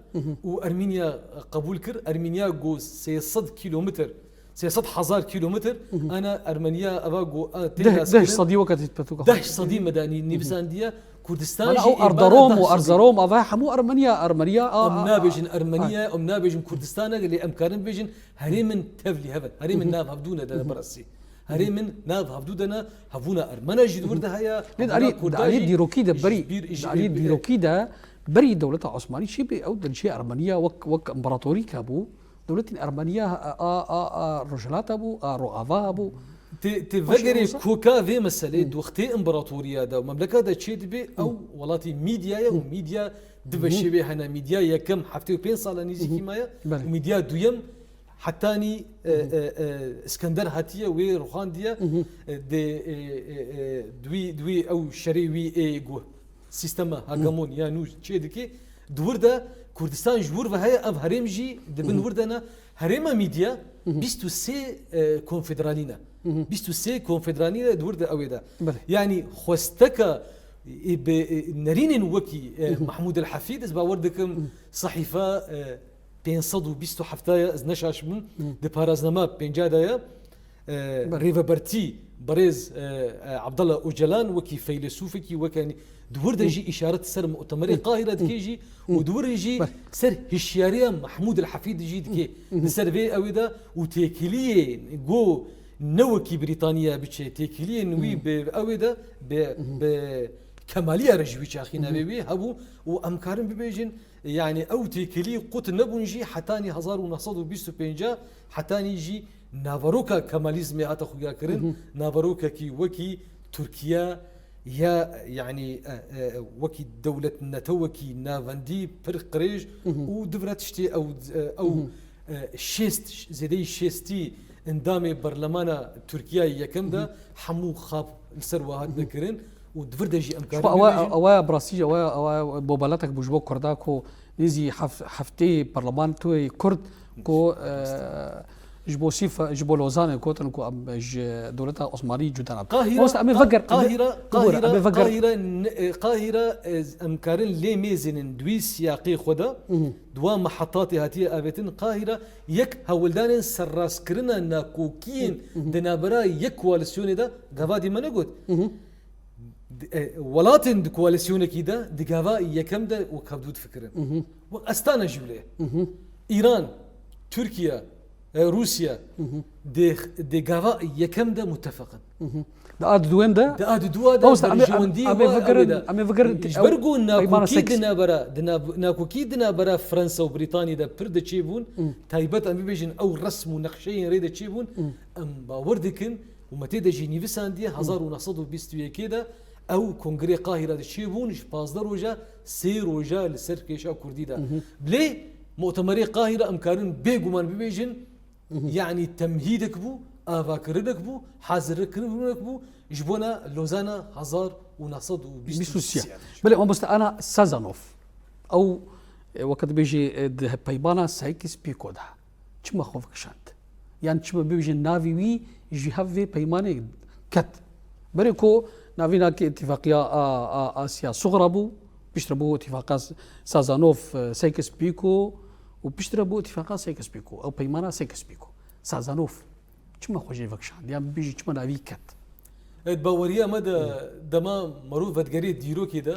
û Ermeniya qebûl kir. Ermeniya got sê sed kîlometr, sê sed hezar kîlometr, ana Ermeniya eva got, a, tê Deh, nas deh kirin. sedî weke tê petuka Deh xwe. sedî me de nî-, nîvisandiye. Kurdistan Mana jî ew ê Erderom bana û deh sedî. Erzerom, eva hemû Ermeniya, Ermeniya, a, Em a, nabêjin a, Ermeniya, em nabêjin Kurdistanek, lê em karin bêjin herêmin tevlî hev in. Herêmin nav hevdû ne de ne berasî. Herêmin nav hevdû de ne, hebûna Ermena jî di wir de heye, Lê di hebûna alî, di Kurda alî jî dîrokî de ji berî, bîr, ji di alî bîr, e, dîrokî de berî dewleta Osmanî çi bê ew dilçê Ermeniya wek, wek împaratorîk hebû. Dewletên Ermeniya a, a, a, a Rojhilata bû, a Roava hebû. Tê, tê Baş vegerê olsa koka vê meselê, di wextê împaratoriya de, memleka de çê dibe, ew welatî Mîdya ye û Mîdya di veşê wê hene. Mîdya yekem heftê û pênc sala nêzîkî maye Belê. û Mîdya duyem hetanî, e, e, e, Îskender hatiye, wê ruxandiye, e, dê, e, e, e, di wî, di wî ew şerê wî ê guh. Sîstema hegemon ya nû çê dike. Di wir de Kurdistan ji wir ve heye, ev herêm jî di bin wir de ne. Herêma Mîdya bîst û sê, e, konfederalî ne. Bîst û sê konfederalî ne di wir de ew ê de. Belê. Yanî xwesteka, e, bi, e, nerînên wekî, e, Mahmûd el Hefîd, ez bawer dikim sehîfa, e, pênc sed û bîst û heft ya, ez neşaş bim, di paraznama pênca de ye. E, Belê. Rêvebertî berêz, e, e, Abdullah Ocalan wekî feylesûfekî, weke, yanî di wir de jî îşaret ser mutemerê Qahîre dike jî û di wir jî Belê. ser hişyariya Mahmûd el Hefîd jî dike. Di ser vê ew ê de û têkiliyê go ne wekî Brîtaniya biçe, têkiliyên wî bi ew ê de bi, bi kemaliya re ji wî çaxî navê wî hebû û em karin bibêjin, yanî ew têkilî qut nebûn jî hetanî hezar û neh sed û bîst û pênc, hetanî jî naveroka Kemalizmê hate xuya kirin, naverokekî wekî Tirkiye ya, yanî, e, e, wekî dewlet netewekî navendî pir qirêj û di vir tiştê ew, e, ew, e, şêst, zêdeyî şêstî endamê berlemana Tirkiye yekem de hemû xap li ser we hatine kirin û di vir de jî em Ji karin bo ewa, bibêjin. ewa ya bi rastî jî, ewa ya, ewa ya bobeletek bû ji bo Kurda ku nêzî hef-, heftê parlamentoyê Kurd ku, e, ji bo sîfa, ji bo Lozanê gotin ku em ji dewleta Osmanî cuda nabin. Qahîre, Mamoste, em ê Qa-, veger-, em ê, Qahîre, bibûre, Qahîre, em ê veger- Qahîre, ne-, e, Qahîre, e, em karin lê mêzênin di wî siyaqê xwe de, di wan mehetatê hatiye avêtin, Qahîre yek hewldanên serrastkirina nakokiyên di navbera yek koalîsyonê de, gava dî me negot. Di, e, welatên di koalîsyonekî de di gava yekem de wek hevdû difikirin. Wek Astana jî wile ye. Îran, Tirkiye, e, Rûsya di, di gava yekem de mutefeq in. Di a di duwên de? Di a di duwa de Mamoste, em ê, em, berjewendiyê em ê wa ew ê vegerin, de. em ê vegerin Ji ber ku ew nakokî di navbera, di nav-, nakokî di navbera Fransa û Brîtanî de pir de çêbûn, taybet em bibêjin ew resm û nexşeyên rê de çêbûn, em bawer dikin, û me tê de jî nivîsandiye, hezar û neh sed û bîst û yekê de ew kongrê Qahîre de çêbûn, ji pazdeh roja, sê roja li ser kêşa Kurdî de. Lê mutemerê Qahîre em karin bêguman bibêjin, yanî temhîdek bû, avakirinek bû, hazirkirinek bû, ji bona Lozana hezar û neh sed û bîst û sê. Bîst û sê. Belê, mamoste, ana Sazanov. Ew, e, weke dibêjî, e, di peymana Sykes-Picot de. Çima xwe vekişand? Yan çima bibêjin navê wî ji hev vê peymanê ket? Berê ku navîna ki îtîfaqiya a, a, Asya Suxra bû, piştre bû îtîfaqa S-, Sazanov, e, Sykes-Picot û piştre bû îtîfaqa Sykes-Picot. Ew peymana Sykes-Picot. Sazanov çima xwe jê vekişand? Yan bibêjî çima navî ket? Evet, baweriya me de dema merov vedigerê dîrokê de,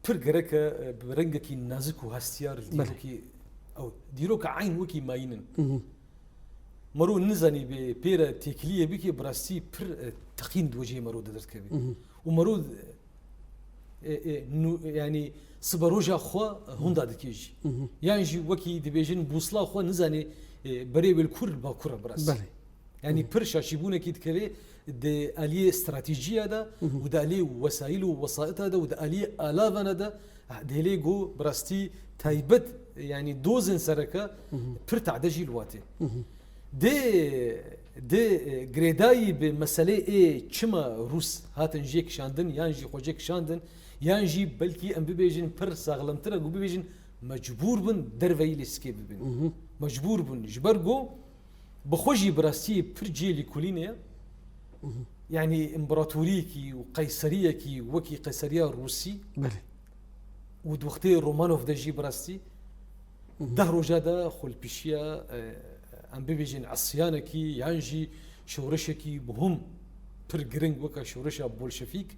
pir gerek e, bi rengekî nazik û hestiyar li Belê. dîrokî ew. Dîroka eyn wekî mayîn in. Mero nizanî bi pê re têkiliyê bike, bi rastî pir, e, teqîn di wecihê mero de derdikeve. Û mero, e, e, nû-, yanî siberoja xwe, e, hunda dike jî. Yan jî wekî dibêjin bûsla xwe nizanî, e, berê wê li kur, li bakur e bi rastî. Belê. Yanî pir şaşîbûnekî dikeve di aliyê stratejîya de û di aliyê wesayîl û wesaita de û di aliyê alavana de, dihêlê ku bi rastî taybet, yanî dozên sereke pir tade jî li watê. Dê, dê, e, girêdayî bi meselê ê çima Rûs hatin jê kişandin yan jî xwe jê kişandin, yan jî belkî em bibêjin pir saxlemtir e ku bibêjin mecbûr bin derveyî lîstikê bibin. Mecbûr bin ji ber ku Bi xwe jî bi rastî pir cihê lîkolînê ye. Yanî împaratoriyekî û qeyseriyekî wekî qeyseriya Rûsî Belê. û di wextê Romanov de jî bi rastî deh roja de xwe li pêşiya, e, em bibêjin isyanekî yan jî şoreşekî muhim pir giring weke şoreşa bolşevîk,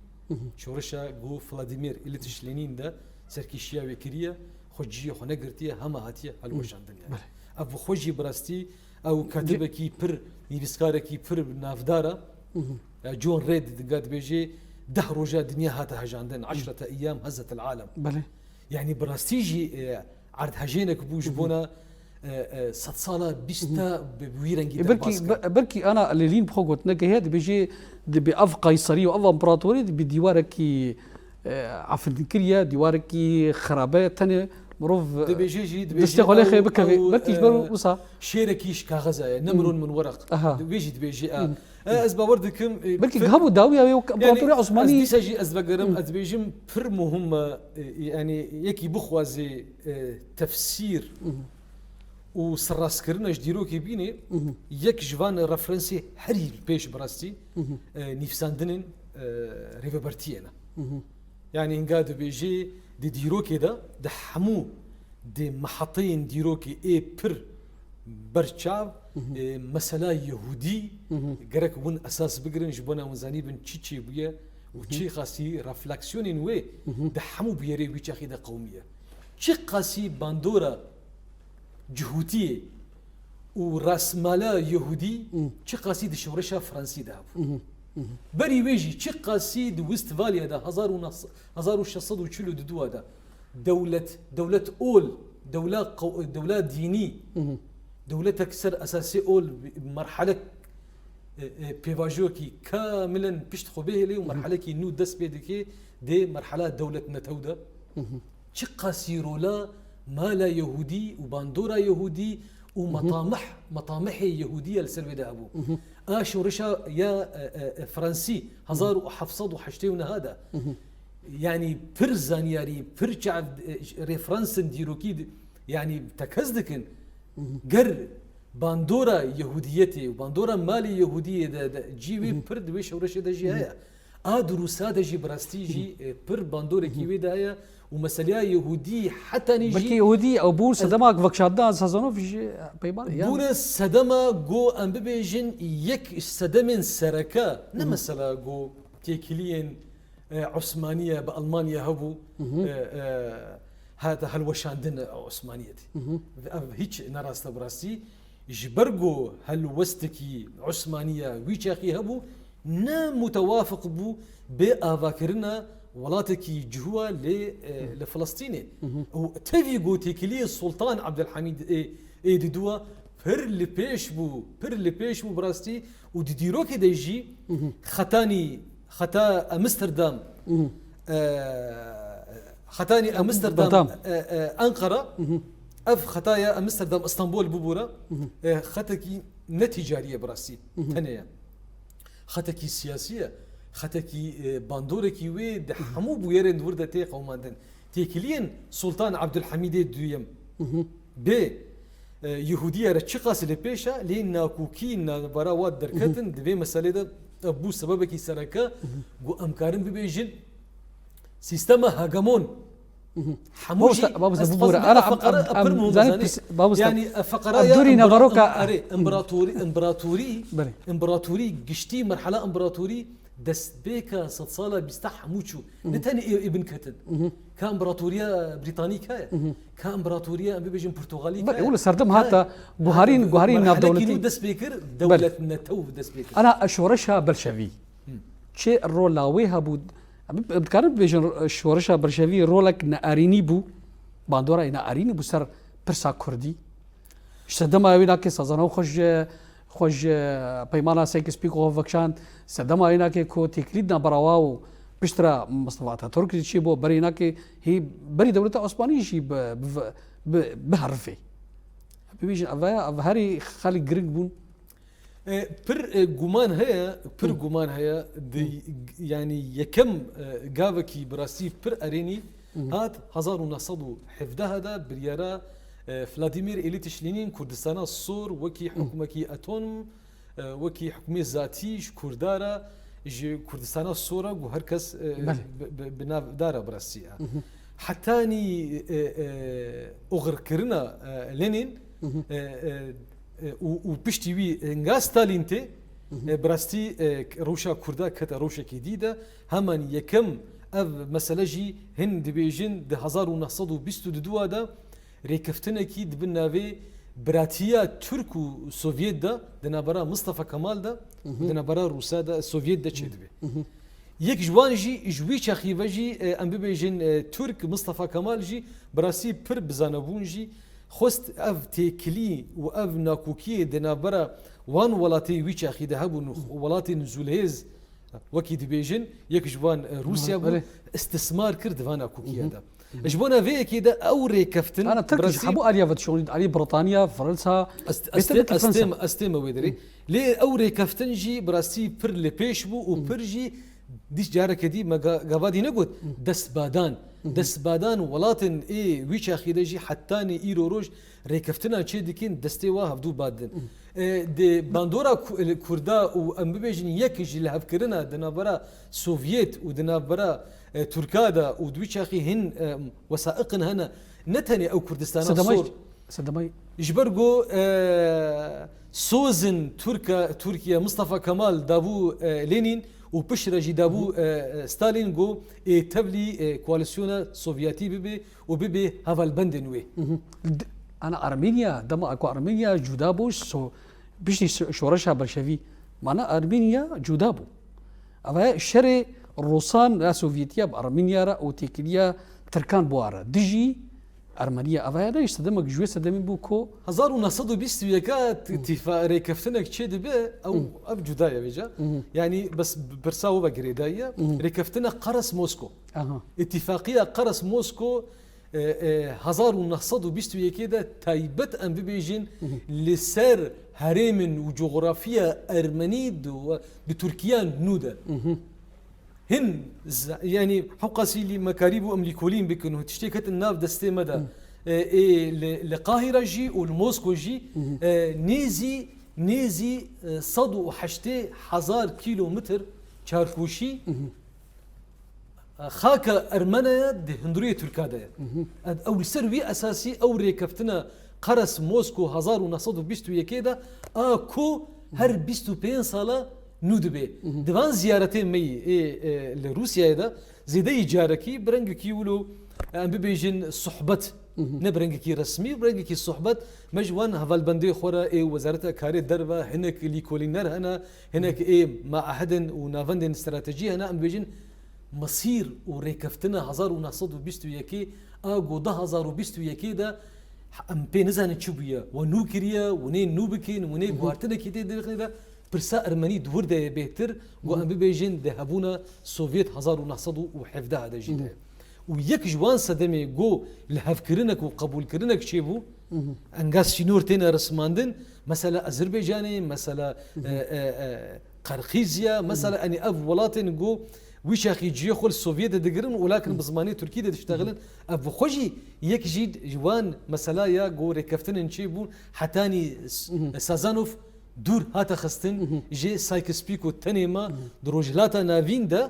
şoreşa ku Vladimir Îlîç Lenîn de serkêşiya wê kiriye, xwe cihê xwe negirtiye, hema hatiye helweşandin yani. Belê. Ev bi xwe jî bi rastî Ew katibekî pir, nivîskarekî pir navdar e. Ya John Reid dinga dibêje, deh roja dinya hate hejandin, eşrete eyyam hezzetel alem. Belê. Yanî bi rastî jî, e, erdhejênek bû ji bona, e, e, sedsala bîsta bi wî rengî E, belkî, derbas kir. be-, belkî ana Lênîn bi xwe gotineke heye, dibêje, dibe ev qayserî û ev împaratorî dibe dîwarekî, e, efirînkirî ye, dîwarekî xirabe ye, tenê Mirov dibêje jî, dibêje destê xwe lê xê bikeve. Belkî ji ber wisa. Şêrekî ji kaxeza ye, ne miron min weraq. Wê jî dibêje. Ez bawer dikim. Belkî hebû dawiya wê wek împaratorê Osmanî. Ez dîsa jî ez vegerim, ez dibêjim pir muhim e, yani yekî bixwaze e, tefsîr û serrastkirina ji dîrokê bînê, yek ji van referansê herî pêş bi rastî e, nivîsandinên e, rêvebertiyê ne. Yani hinga dibêjê di dîrokê de, di hemû di miheteyên dîrokê ê pir berçav, e, mesela Yehûdî gerek win esas bigirin, ji bona win zanîbin çi çêbûye û çi qasî refleksiyonên wê di hemû bûyerê wî çaxî de qewimiye. Çi qasî bandora cihûtiyê û rasmala Yehûdî çi qasî di şoreşa Fransî de hebû. Berî wê jî çi qasî di Westfaliya de hezar û neh sed, hezar û şeş sed û çil û du de dewlet, dewlet ol, dewla qew-, dewla dînî, dewletek ser esasê ol, merhelek e, e, pêvajoyekî kamilen pişt xwe bihêlê û merhelekî nû dest pê dike dê merhela dewlet netew de. Çi qasî rola mala Yehûdî û bandora Yehûdî û metamih, metamihê Yehûdî ya li ser wê de hebû. A şoreşa ya e, e, e, Fransî hezar û heft sed û heştê û neh de. Yani pir zanyarî, pir çav e, referansên dîrokî di- yani tekez dikin. Ger bandora Yehûdiyetê û bandora malê Yehûdiyê de, de cî wê pir di wê şoreşê de jî heye. A di Rûsa de jî bi rastî jî e, pir bandorekî wê de heye û meseleya Yehûdî hetanî jî Belkî Yehûdî ew bûn sedema vekşandina Sazanov jî peyman e, yani. Bûne sedema go em bibêjin yek sedemên sereke, ne mesela go têkiliyên e, Osmaniye bi Almanya hebû, e, e, hate helweşandin Osmaniyetê. Ev hiç ne rast e bi rastî. Ji ber ku helwestekî Osmaniya wî çaxî hebû, ne mutewafiq bû bê avakirina welatekî cihûa lê, e, li Filistînê. Û tevî ku têkiliyê Sultan Abdulhamîd ê, ê diduwa pir li pêş bû, pir li pêş bû bi rastî û di dîrokê de jî xetanî, xeta Amsterdam, e, xetanî Amsterdam, Amsterdam. E, e, Ankara, ev xetaya Amsterdam, Istanbul bibûre, e, xetekî ne tîcarî ye bi rastî, tenê ye. Xetekî siyasî ye, xetekî, e, bandorekî wê di hemû bûyerên di wir de tê qewimandin. Têkiliyên Sultan Abdulhamîdê Duyem bê, e, Yehûdiya re çiqas li pêş e, lê nakokî navbera wan derketin, di vê meselê de ev bû sebebekî sereke ku em karin bibêjin sîstema hegemon. Hemû jî ez dibûre. Ara, em, em, em, zanî pis-, babu, yanî, e, feqera ya dûrî împara-, naveroka, erê, împaratorî, împaratorî, împaratorî giştî, merhela împaratorî destpêka sedsala bîsta hemû çû. Ne tenê ê, ê bin ketin. Ka împaratoriya Brîtanî ka ye. Ka împaratoriya, em bibêjin, Portugalî ka ye. Ew li serdim hata guharîn, guharîn navdewletî. Nû dest pê kir, dewlet netew dest pê kir. Ana şoreşa Belşevî. Çi rola wê hebû? Em dikarin bibêjin şoreşa Belşevî rolek neerînî bû. Bandora neerînî bû ser pirsa Kurdî. Ji sedema wê nake Sazanow xwe ji, xwe ji peymana Sykes-Picot vekşand. Sedema wê nake ku têkilî di navbera wa û piştre Mustafa Ataturk jî çêbû. Berî nake hî berî dewleta Osmanî jî bi, bi, bi, biherive. Bibêjin ev, ev herî xelî giring bûn. E, pir, e, guman heye, pir guman heye. Di, yanî yekem, e, gavekî bi rastî pir erênî hat hezar û neh sed û hevdeh de biryara, e, Vladimir Îlîç Lenîn Kurdistana Sor wekî hukmekî otonom, e, wekî hukmê zatî ji Kurda re, ji Kurdistana Sor re ku her kes, e, bi, bi, bi nav dare bi rastî ye. Hetanî, e, e, oxirkirina, e, Lenîn, e, e, e, û, û piştî wî hinga Stalîn tê, e, bi rastî, e, rewşa Kurda kete rewşekî dî de, heman yekem ev mesele jî hin dibêjin di hezar û neh sed û bîst û du de rêkeftinekî di bin navê biratiya Tirk û Sovyet de, di navbera Mustafa Kemal de, di navbera Rûsa de, Sovyet de çêdibe. Yek ji wan jî, ji wî çaxî ve jî, e, em bibêjin, e, Tirk Mustafa Kemal jî bi rastî pir bi zanebûn jî xwest ev têkilî û ev nakokiyê di navbera wan welatê wî çaxî de hebûn û welatên zûlhêz, wekî dibêjin, yek ji wan, e, Rûsya bû, istismar kir di van nakokiya de. Ji bona vê yekê de ew rêkeftin Ana Tirk ji hemû aliya ve dişonî, alî Britanya, Fransa, ez, ez, tê, ez, têm, ez têm wê derê. Lê ew rêkeftin jî bi rastî pir li pêş bû û pir jî dîş careke dî me gavadî negot destbadan. Destbadan welatên ê wî çaxî de jî hetanî îro roj rêkeftina çê dikin destê wa hevdû badin. E, di bandora Kurda û em bibêjin yek ji lihevkirina di navbera Sovyet û di navbera e, Tirka de û di wî çaxî hin e, wesaiqin hene, ne tenê ew Kurdistana sor. Sedemay. Ji ber ku e, sozin Tirka, Tirkiye Mustafa Kemal dabû e, Lenin û piştre jî dabû e, e, Stalin ku ê tevlî e, koalîsyona Sovyetî bibe û bibe hevalbendên wê. Ana Armenya, dema ku Armenya cuda bû, so, piştî şoreşa Bolşevî, mana Armenya cuda bû. Ava şerê Rusan ya Sovyetiya bi Armenya re û têkiliya Tirkan bi wan re. Dijî Ermeniya. Ava ya ne sedema ji wê sedemî bû ku. Hezar û neh sed û bîst û yek tîfa rêkeftinek çê dibe, ew ev cuda ye vêca. Yanî bes pirsa we ve girêdayî ye. Rêkeftina Qeres Mosko. Îtîfaqiya Qeres Mosko e, e, hezar û neh sed û bîst û yekê de taybet em bibêjin li ser herêmin û cografiya Ermenî di, di Tirkiya nû de. Hin, yanî hewqasî lî me karîbû em lîkolîn bikin û tiştê ketin nav destê me de. E, ê li, li Qahira jî û li Mosko jî e, nêzî, nêzî e, sed û heştê hezar kîlometr çarkûşî Xaka Ermene ye di hundirê Tirka de ye. Ew li ser wî esasî ew rêkeftina Qeres Mosko hezar û neh sed û bîst û yekê de a ku her bîst û pênc sala nû dibe. Di van ziyaretê me yî ê, ê, li Rûsyayê de zêdeyî carekî bi rengekî wilo em bibêjin sohbet, ne bi rengekî resmî, bi rengekî sohbet me ji wan hevalbendê xwe re ê Wezareta Karê Derve hinek lîkolîner hene, hinek ê maehidin û navendên stratejî hene, em dibêjin mesîr û rêkeftina hezar û neh sed û bîst û yekê a ku du hezar û bîst û yekê de em pê nizanin çi bûye, we nû kiriye, winê nû bikin, winê guhartinekî tê dirixîne de pirsa Ermenî di wir de ye bêhtir, ku em bibêjin di hebûna Sovyet hezar û neh sed û hevdeh de jî de ye. Û yek ji wan sedemê ku lihevkirinek û qebûlkirinek çêbû, enga sînor têne rismandin, mesela Azerbaycanê, mesela e, e, e, Qerqîzya, mesela enî ev welatên ku wî çaxî cihê xwe li Sovyetê digirin û lakin bi zimanê Tirkî de diştexilin. Ev bi xwe jî yek jî ji wan mesela ya ku rêkeftinên çêbûn hetanî S- Sazanov dûr hate xistin ji Sykes-Picot tenê ma di Rojhilata Navîn de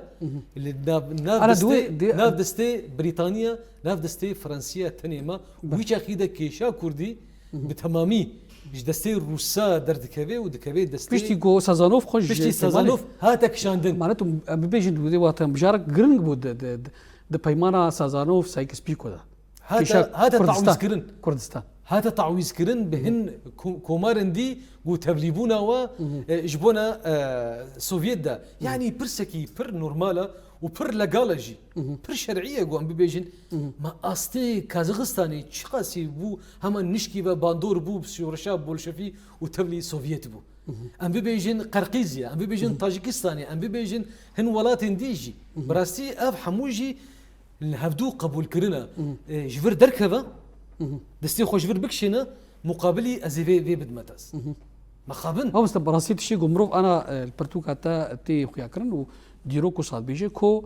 li nav, nav Ana destê, dû- dû- nav destê Brîtanya, nav destê Fransiya tenê ma. Wî çaxî de kêşa Kurdî bi temamî ji destê Rûsa derdikeve û dikeve destê Piştî ku Sazanov xwe ji Piştî Sazanov hate kişandin. Mane tu em bibêjin wê wate mijarek giring bû di, di, di, di peymana Sazanov Sykes-Picot de. Hate, Kêşa hate Kurdistan. Tawîzkirin. Kurdistan. Hate tawîzkirin bi hin ko- komarên dî ku tevlîbûna we e, ji bona e, Sovyet de. Yanî pirsekî pir normal e û pir legal e jî. Pir şerî ye ku em bibêjin. Ma astê Kazaxistanê çiqasî bû hema nişkî ve bandor bû bi şoreşa Bolşevî û tevlî Sovyet bû. Em bibêjin Qerqîzya, em bibêjin Tajikistanê, em bibêjin hin welatên dî jî. Bi rastî ev hemû jî li hevdû qebûlkirine. E, ji vir derkeve, destê xwe ji vir bikişêne, muqabilî ez ê vê, vê bidime dest. Mexabin. Mamoste, bi rastî tiştê ku mirov ana, e, li pirtûka te tê xuyakirin û dîrok wisa dibêje ku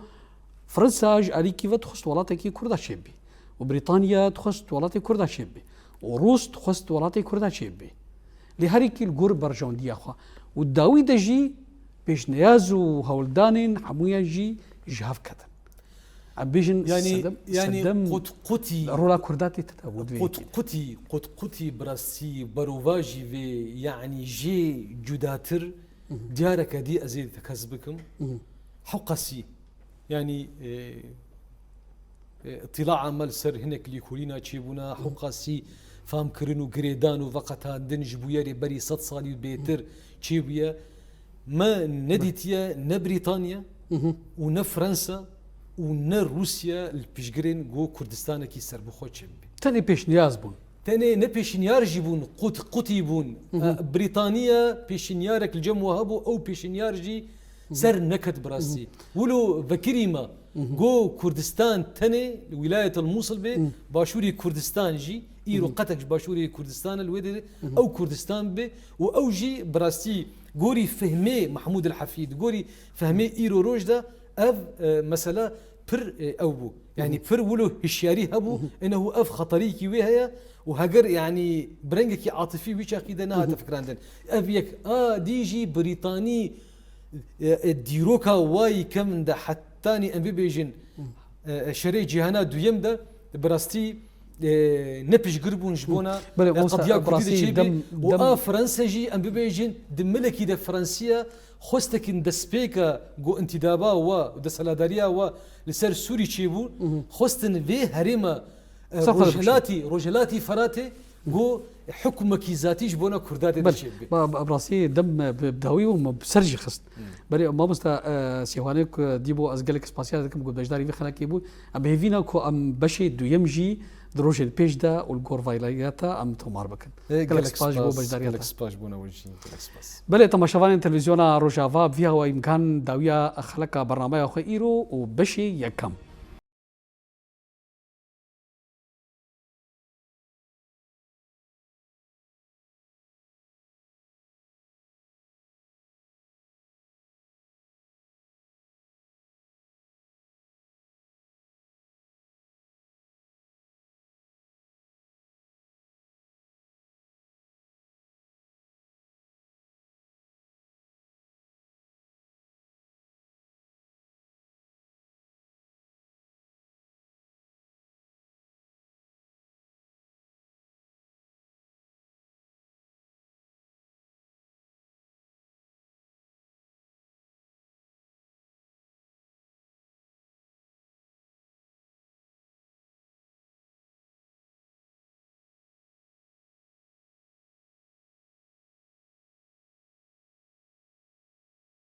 Fransa ji alîkî ve dixwest welatekî Kurda çêbî û Brîtanya dixwest welatê Kurda çêbî û Rûs dixwest welatê Kurda çêbî. Lê herîkî li gor berjewendiya xwe û dawî de jî pêşniyaz û hewldanên hemûyan jî ji hev ketin. Em bêjin Yanî, sedem, yanî sedem qut qutî, rola Kurda tê tede bû divê qut yekê. Qutî, qut qutî bi rastî berovajî vê, yanî jê cudatir diyareke dî ez ê tekez bikim. Hewqasî, yanî, e, e, îtîlaa me li ser hinek lîkolîna çêbûna, hewqasî famkirin û girêdan û veqetandin ji bûyerê berî sed salî û bêtir çêbûye. Me nedîtiye ne Brîtanya û ne Fransa û ne Rûsya li piştgirên ku Kurdistanekî serbixwe çêbibe. Tenê pêşniyaz bûn. Tenê ne pêşniyar jî bûn, qut qutî bûn. E, Brîtanya pêşniyarek li cem we hebû, ew pêşniyar jî ser neket bi rastî. Wilo vekirî me, Go Kurdistan tenê Wîlayetil Mûsil bê, Başûrê Kurdistan jî îro qetek ji Başûrê Kurdistan li wê derê ew Kurdistan bê û ew jî bi rastî gorî fehmê Mehmûd el Hefî, gorî fehmê îro roj de ev, e, mesela pir, e, ew bû. Yanî pir wilo hişyarî hebû, enehu ev xeterîkî wê heye û heger yanî bi rengekî atifî wî çaxî de nehate fikirandin. Ev yek a dî jî Brîtanî, e, e, dîroka wayî kevin de hetanî em bibêjin, e, e, şerê cîhana duyem de bi rastî, e, ne piştgir bûn ji bona, Belê, e, mamosta, qediya bi Kurdî rastî de çêbî dem, û dem a Fransa jî em bibêjin di milekî de Fransiya xwestekin destpêka ku întîdaba wa û desthilatdariya wa li ser Sûrî çêbû, xwestin vê herêma, e, Ser xwe de rojhilatî, rojhilatî Feratê ku hikûmekî zatî ji bona Kurda tê de Belê. çêbî. Ba, ba, bi rastî dem, e, bi, bi dawî û me bi ser jî xist. Belê, mamosta, e, Sêhwanê ku dîbo ez gelek spasiya dikim ku beşdarî vî xelekê bû. Em hêvîna ku em beşê duyem jî di rojên pêş de û li gor vaylayeta em tomar bikin. E, Gelek gelek spas ji bo spas, beşdariyeta. Gelek spas ji bona we jî, gelek spas. Belê, temaşevanên televîzyona Rojava, bi vî hawayî em kan dawiya xeleka bernameya xwe îro û beşê yekem.